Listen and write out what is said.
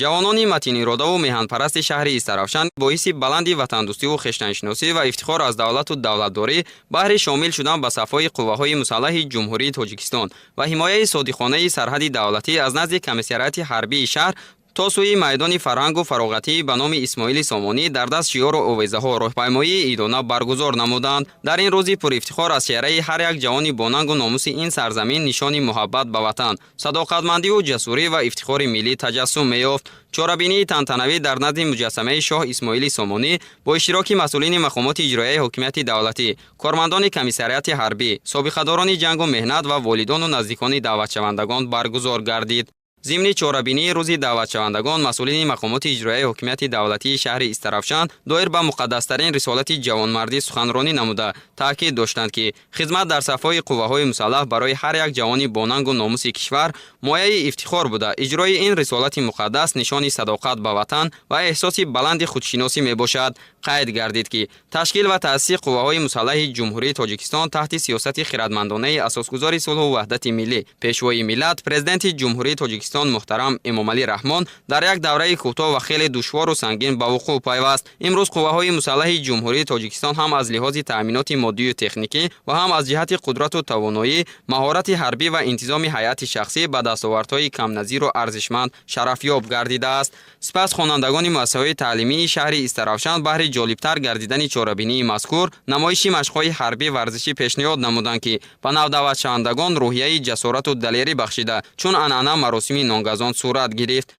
Ҷавонони матиниродаву меҳанпарасти шаҳри Истаравшан бо ҳисси баланди ватандӯстиву хештаншиносӣ ва ифтихор аз давлату давлатдорӣ баҳри шомил шудан ба сафҳои қувваҳои мусаллаҳи Ҷумҳурии Тоҷикистон ва ҳимояи содиқонаи сарҳади давлатӣ аз назди комиссариати ҳарбии шаҳр то сӯи майдони фарҳангу фароғатӣ ба номи Исмоили Сомонӣ дар даст шиёру овезаҳо роҳпаймоии идона баргузор намуданд. Дар ин рӯзи пурифтихор аз чеҳраи ҳар як ҷавони бонангу номуси ин сарзамин нишони муҳаббат ба ватан, садоқатмандиву ҷасурӣ ва ифтихори миллӣ таҷассум меёфт. Чорабинии тантанавӣ дар назди муҷассамаи шоҳ Исмоили Сомонӣ бо иштироки масъулини мақомоти иҷроияи ҳокимияти давлатӣ, кормандони комиссариати ҳарбӣ, собиқадорони ҷангу меҳнат ва волидону наздикони даъватшавандагон баргузор гардид. Зимни чорабинии рӯзи даъватшавандагон масъулини мақомоти иҷроияи ҳокимияти давлатии шаҳри Истаравшан доир ба муқаддастарин рисолати ҷавонмардӣ суханронӣ намуда, таъкид доштанд, ки хизмат дар сафҳои қувваҳои мусаллаҳ барои ҳар як ҷавони бонангу номуси кишвар мояи ифтихор буда, иҷрои ин рисолати муқаддас нишони садоқат ба ватан ва эҳсоси баланди худшиносӣ мебошад. Қайд гардид, ки ташкил ва таъсиси қувваҳои мусаллаҳи Ҷумҳурии Тоҷикистон таҳти сиёсати хирадмандонаи асосгузори сулҳу ваҳдати миллӣ, Пешвои миллат, Президенти Ҷумҳурии Тоҷикистон муҳтарам Эмомалӣ Раҳмон дар як давраи кӯтоҳ ва хеле душвору сангин ба вуқӯъ пайваст. Имрӯз қувваҳои мусаллаҳи Ҷумҳурии Тоҷикистон ҳам аз лиҳози таъминоти моддию техникӣ ва ҳам аз ҷиҳати қудрату тавоноӣ, маҳорати ҳарбӣ ва интизоми ҳайати шахсӣ ба дастовардҳои камназиру арзишманд шарафёб гардидааст. Сипас хонандагони муассисаҳои таълимии шаҳри Истаравшан баҳри ҷолибтар гардидани чорабинии мазкур намоиши машқҳои ҳарбӣ варзишӣ пешниҳод намуданд, ки ба навдаъватшавандагон рӯҳияи ҷасорату далерӣ бахшида, чун анъана маросими нонгазон сурат гирифт.